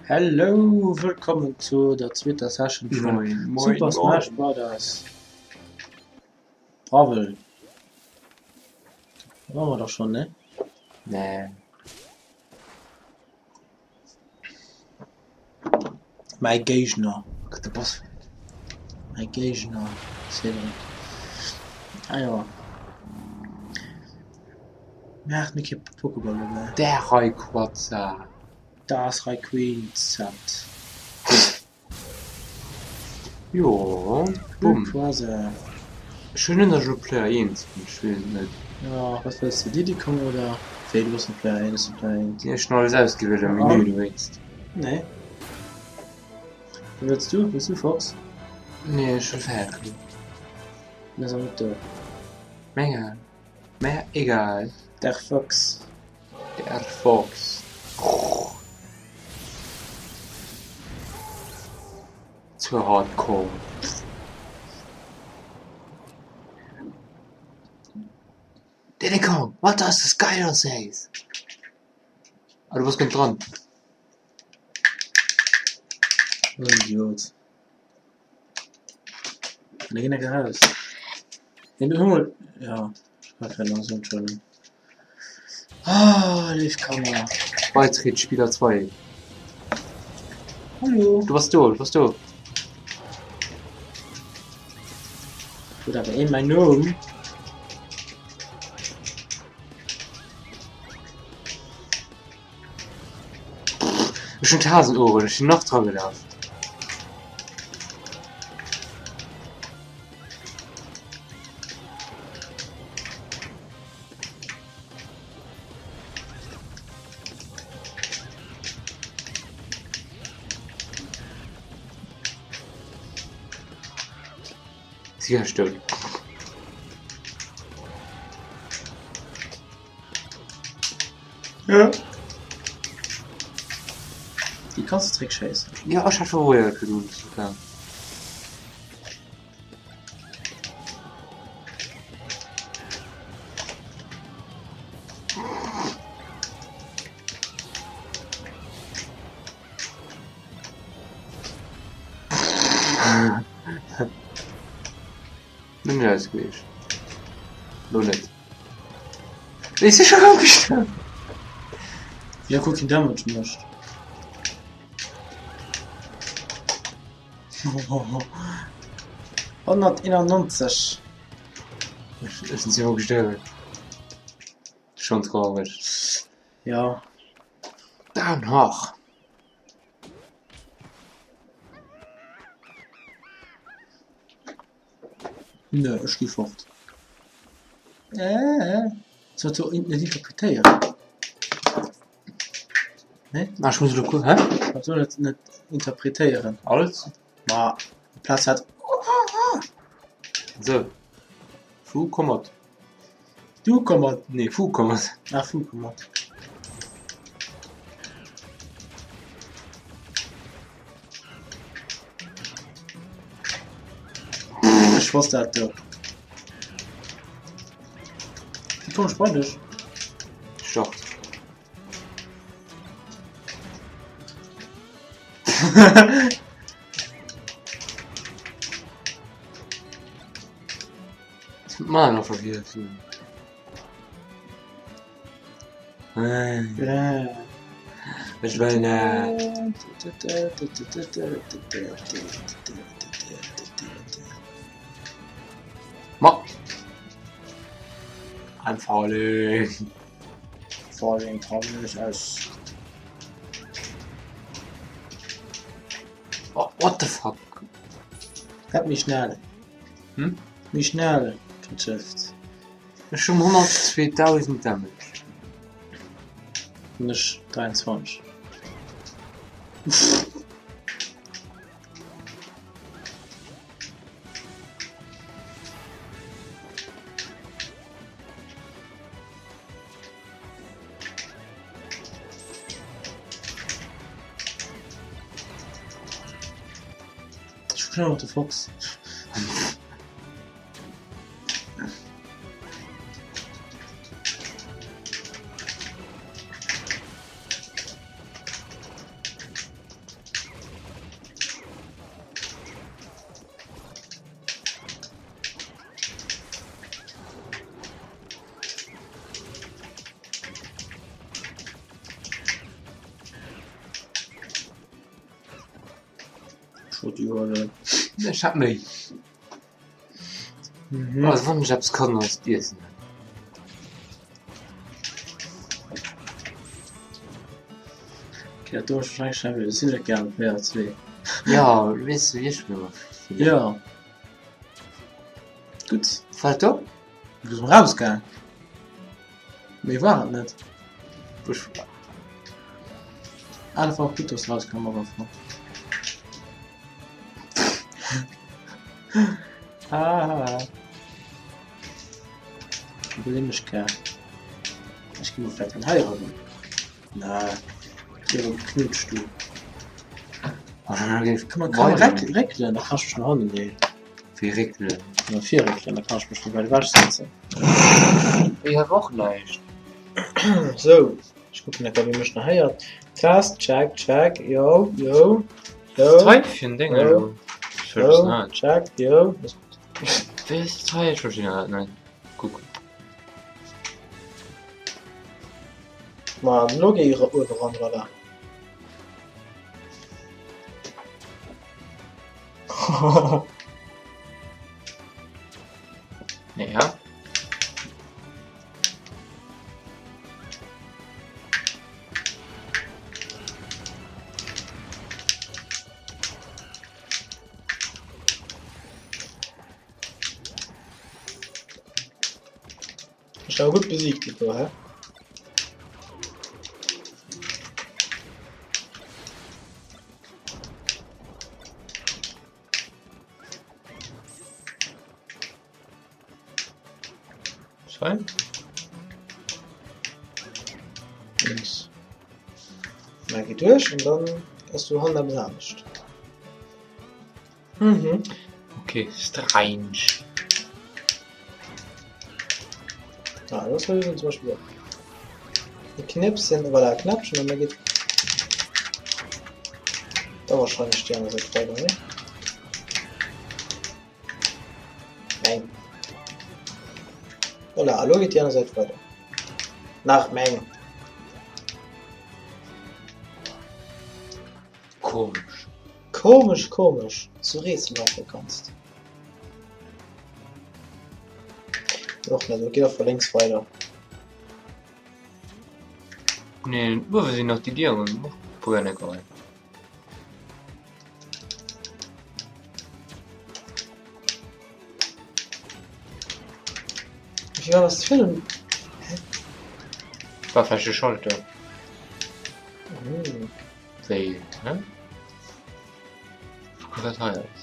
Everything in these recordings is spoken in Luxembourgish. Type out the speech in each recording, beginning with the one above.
Hello, wëllkommen zu der zweeter Session vun Moin, moin, Super Smash moin. Brothers Brawl. Da waren wir doch schon, ne? Nee. Mäi Géigner. Gëtt de Bossfight. Mäi Géigner, Cédric. Ah jo. Maacht mir kee Pokéball dobäi. Der Rayquaza. Das Rayquaza. Jo, bumm. Rayquaza. Ech hunn net elo Player 1 bin, ech weess et net. Ja, was wëlls du? Diddy Kong oder? Wéi, du bass op Player 1, op Player 1. Nee, ech hunn alles ausgewielt am Menü dowéinst. Nee. Wéi wëlls du? Wëlls du Fox? Nee, ech wëll Falcon. Den ass awer net do. Menge, mä egal. Der Fox. Der Fox. Zu hardcore. Diddy Kong, what does the Skyler says? Ah, du bass guer net dran. Oh Idiot. Mir ginn enke raus. Nee, du mol. Ja, ech war fir langsam, Entschuldigung. Ah, léif Kanner. Beitritt Spieler 2. Hallo. Du bass do, du bass do. Huet awer een mäin Numm. Ech hunn d'Hasen-Oueren, ech sinn nach dra gelaf. Si gleich dout. Ja. Déi kanns de zréckschéissen. Ja, ech hat verwuert virdrun sogar. Nun ja, ist gewicht. Lo net. Is si schon gestorben? Ja, kuck den Damage mécht. 191. Ech sinn zweimal gestorben. Schon traurig. Ja. Down hoch. Nö, ech gi fort. Äh, soll so net interpretéieren. Nee? Ah, ech muss elo kucken, hä? Wat soll net net interpretéieren? Alles? Ma Platz hat. So. Fu, komm mat. Du komm mat. Nee, Fu, komm mat. Ah, Fu, komm mat. Ech wosst dat do. Wie komm ech bei dech? Start. Mana vergiessen. Ech well net. Ma. I'm falling. Falling traurig aus. Oh, what the fuck? Dat méi schnell. Hm? Méi schnell vertrëfft. Ech hunn 102.000 Damage. An ech 23. Ech kucken ëmmer op de Fox. Ech wollt déi huelen. Ech hat méi. Mhm. Also wann ech eppes kann, ass et Iessen. Okay, dat do ass wahrscheinlech schnell, dat sinn ech gern, 4, 2. Ja, weess du, wéi ech mir ëmmer Ja. Gutt. War dat do? Du bist rausgaang. Méi war et net. Ah, dat war och gutt, dass du rauskomm bass am Fong. Ah. Iwwerleeën ech gär. Ech gi mol vläicht an hei eran. Na, geh op geknutscht du. Kann man kann man réckelen, da kann ech mech no hannen leeën. Wéi réckelen? No vir réckelen, da kann ech mech méi wäit ewech setzen. Ech hab och näischt. Sou, ech kucken eng Kéier, wie mech nach héiert. Test, check, check, jo, jo, jo. Was hei fir en Déng elo? Jo, check, jo. Wéi ass dat hei? Ech verstinn dat net. Kuck. Ma elo géi ech uewe ran, voilà. Ja. Ech awer gutt besiegt gi do, hä? Schein. Links. Na, geh duerch und dann ass do hannen eppes anescht. Mhm. Okay, strange. Ah, das war zum Beispiel. Die Knäppchen, voilà, Knäppchen und dann geht da wahrscheinlich die andere Seite weiter, ne? Nein. Voilà, hallo geht die andere Seite weiter. Nach Meng. Komesch. Komesch, komesch. Sou rätselhaft dat Ganzt. Och net, et geet einfach lénks weider. Nee, uewe sinn nach déi Dieren, och Brennereien. Wéi war das fir en? War vläicht e Schalter. Hm. Wéi, hä? Kuck wat hei ass.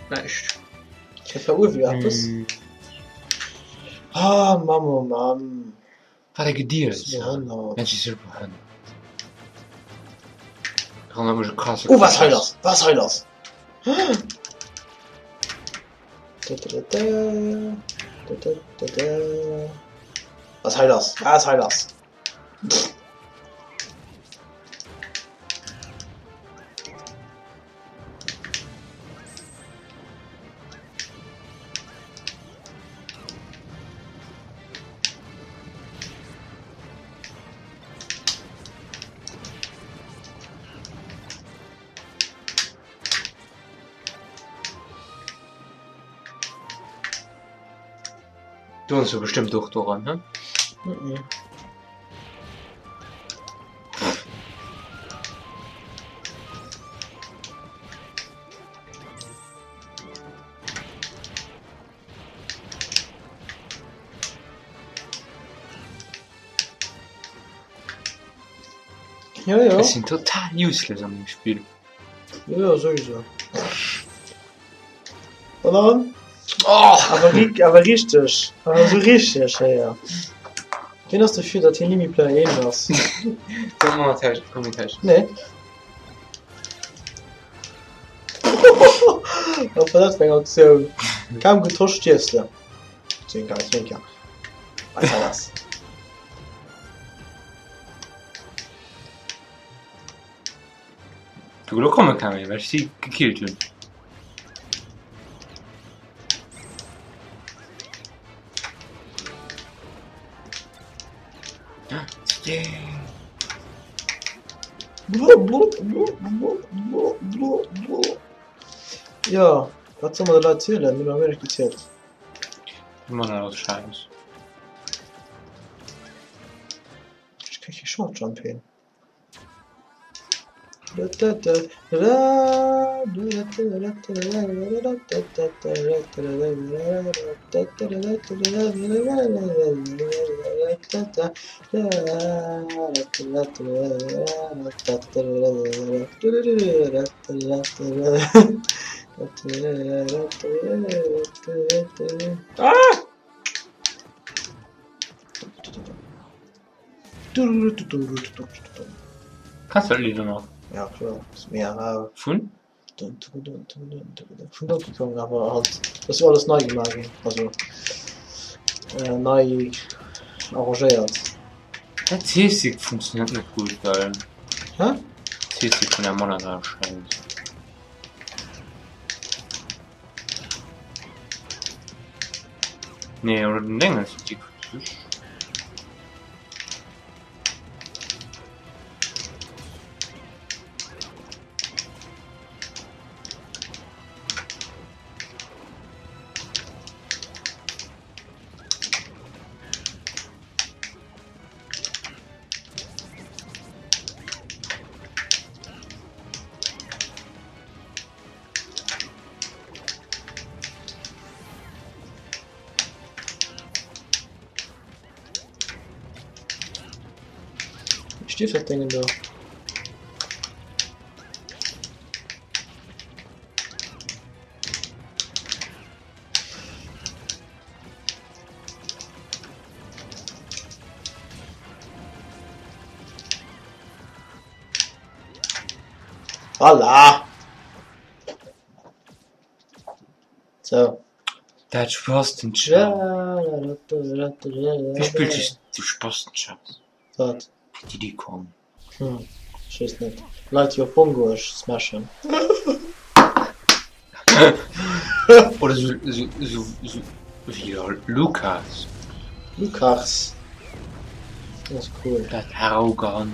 Näischt. Ich war uewe jo eppes. Hm. Ah, Mamm, oh Mamm. Wat e Gediels. Behënnert. Mensch, si sou behënnert. Erinnert mech u krasse Oh, was hei lass? Was hei lass? Da, da, da, da. Da, da, da, da. Was hei lass? Was hei lass? Du hast du bestimmt doch doran, ne? Mhm. Jo, jo. Ech sinn total useless an dem Spill. Jo, jo, sowieso. An dann? Oh! Awer, awer richteg. Awer sou richteg, ja, ja. Wien ass dofir, datt hien ni méi Player 1 ass? Komm mat Täsch, komm mit Täsch. Nee. Wat war dat fir eng Aktioun? Kaum getosch stierfs de. Zwinker, zwinker. Was war das? Du, lo komme keng méi, well ech si gekillt hunn. Yeah. Jo, wat solle mer de Leit zielen? Mir hunn nach guer näischt gezielt. Ëmmer nach alles Schäiss. Ech kréich kee Short Jump hin. Kanns du dat Lidd elo nach? Ja kloer, ass mega rar. Vun? Vun Donkey Kong, awer halt dat ass jo alles nei gemaach ginn, also nei arrangéiert. Dat Seestik funktioniert net gutt, well. Hä? D'Seestik vun der Mann ass schäiss. Nee, oder den Dinges, déi. Wéi stierft dat Déngen do? Voilà! So. Dat Spastenschaf. Wéi spillt sech de Spastenschaf? Wat? Diddy Kong. Hm, ech weess net. Leit déi op Bongoe smashen. Oder sou, sou, sou, sou wéi Lukas. Lukas. Dat ass cool. Dat arrogant.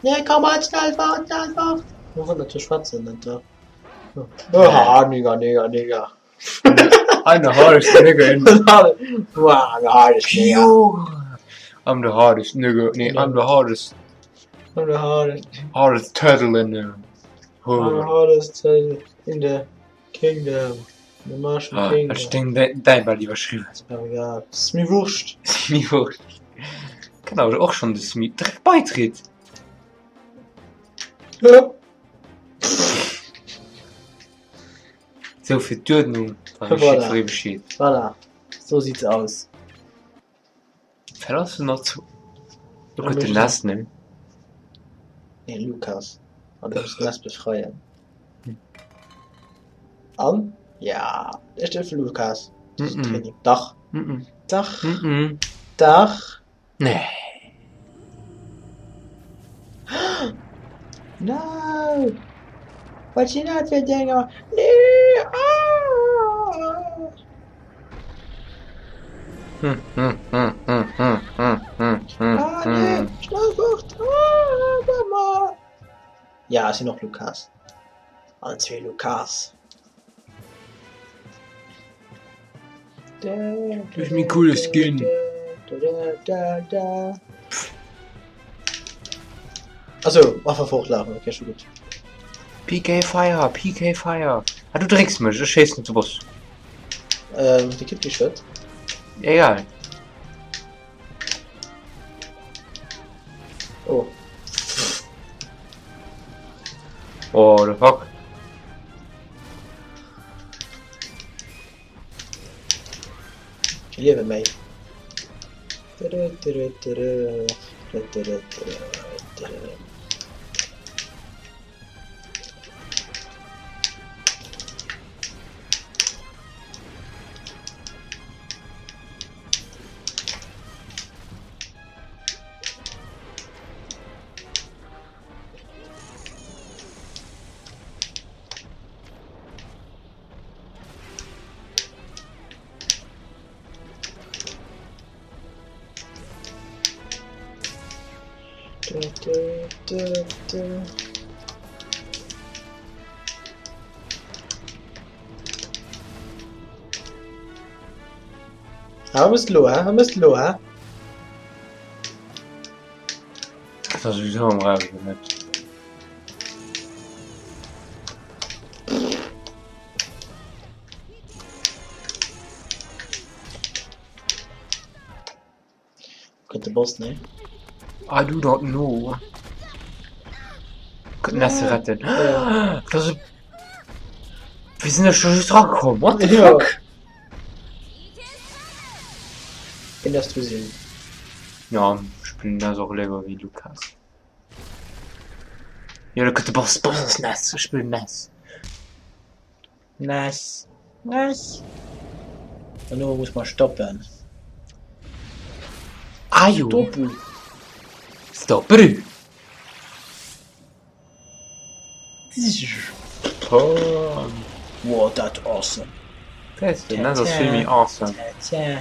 Nee, komm halt schnell fort, schnell fort! Mir wollen net schwätzen, net da. Oh, Nigga, Nigga, Nigga. I'm the hardest nigga in Wow, I'm the hardest nigga. I'm the hardest nigga. Nee, I'm the hardest. I'm the hardest. Hardest turtle in the I'm the hardest turtle in the kingdom. The Mushroom ah, Kingdom. Ech deng däi bal iwwerschriwwen. Ass mir egal. Ass mir wurscht. Ass mir wurscht. Kennt awer och schon de Smi direkt Beitritt. Sou fir d'Uerdnung, da weess Voilà. jiddweree Bescheed. Voilà, so sieht's aus. Wat ass denn nach zu. Do gëtt den Nest, ne? Nee, Lukas. An du muss den Nest befreien. An? Ja, ech dierf Lukas. Mm -mm. Training. Dach. Mm -mm. Dach. Mm -mm. Dach. Nee. No! Wat sinn dat fir Dénger? Nee! Ah! Hm, hm, hm, hm, hm, hm, hm, hm, Ah, nee! hm. Schnell fort! Ah, Mama! Ja, ech sinn och Lukas. Allen zwee Lukas. Du hues méi coole Skin. Achso, einfach fortlaufen, okay, schon gut. PK Fire, PK Fire. Ah, du drécks mech, ech schéissen op de Boss. Ähm, de Kit geschwëtt. Egal. Oh. Oh, the fuck. Kee Liewe méi. Ah, wat mëss de lo, hä? Wat mëss de lo, hä? Dat ass souwisou am Raum, oder net? Kënnt de Boss, nee? I do not know. Kënnt Nesse retten. Ja. Das ist... Wir sind ja schon just ragekommen. What the ja. fuck? Bin das du sinn. Ja, ich bin das auch lieber wie Lukas. Ja, da könnte Boss, Boss ist nass. Ich bin nass. Nass. Nass. An elo muss mer stoppen. Ah jo. Stoppu. Stopperu. Wow, dat awesome. Weess du, dat ass vill méi awesome. Tja.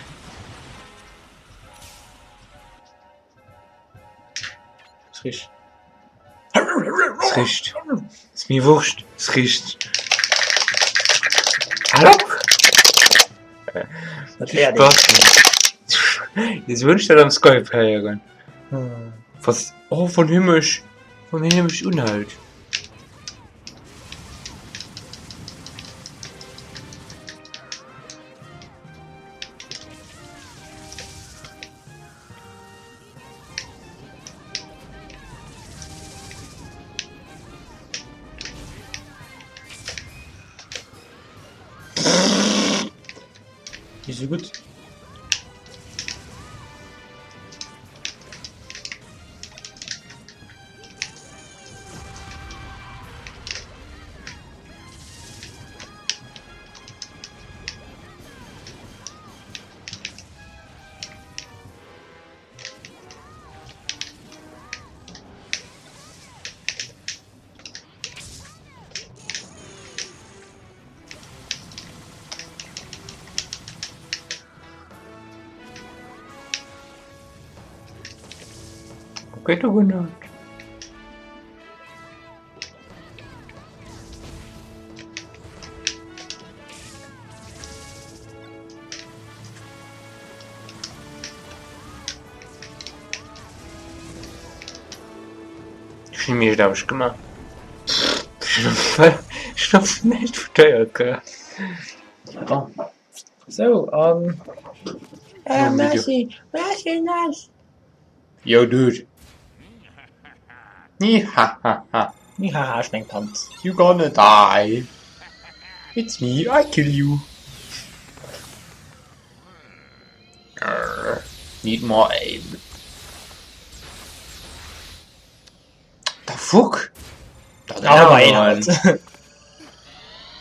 Es riecht. Es riecht. Ist mir wurscht. Es riecht. Hallo? Dat wär Jetzt wünscht er am Skype héieren. Was oh, von him ech von him ech unhält. Nicht so gut. Okay, du genannt. Ech hunn mir echt Aarbecht gemaach. Ech hunn op näischt foutéiert gell. Ja. So, an. Äh, merci, merci, nice. Yo, dude. Nihahaha. Nihaha, Schwengtanz. You gonna die. It's me, I kill you. Arr, need more aim. The fuck? Da, da, da, da.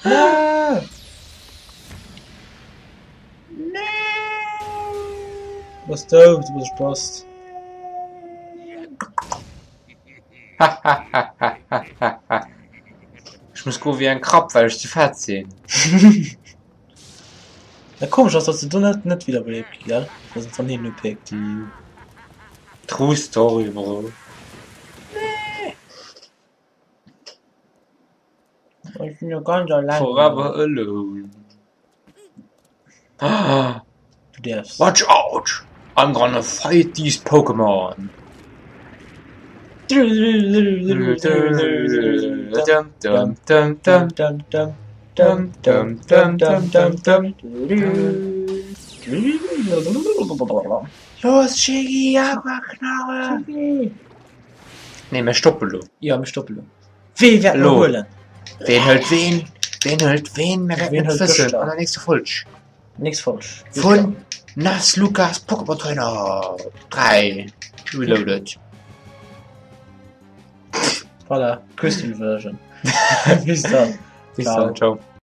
Ah! Du bass dout, du bass e Spast. Ech muss goe wéi eng Krab, well ech ze fett sinn. Dat komesch ass, datt se do net net wiederbelebt gi, gell? Wa se van hinnen upéckt. True story, bro. Ech sinn jo ganz alleng. Forever alone. Ah. Du däerfs. Watch out! I'm gonna fight these Pokémon. Los Shiggy, Aquaknarre! Nee, mir stoppen elo. Ja, mir stoppen elo. Wee wäert mer huelen? Ween hëlt ween? Ween hëlt ween? Mir wäerten et wëssen an der nächster Folg. Nächst Folg. Vun Nas Lukas Pokémon Trainer 3 Reloaded. Voilà, Crystal Version. Bis dann. Bis dann, ciao.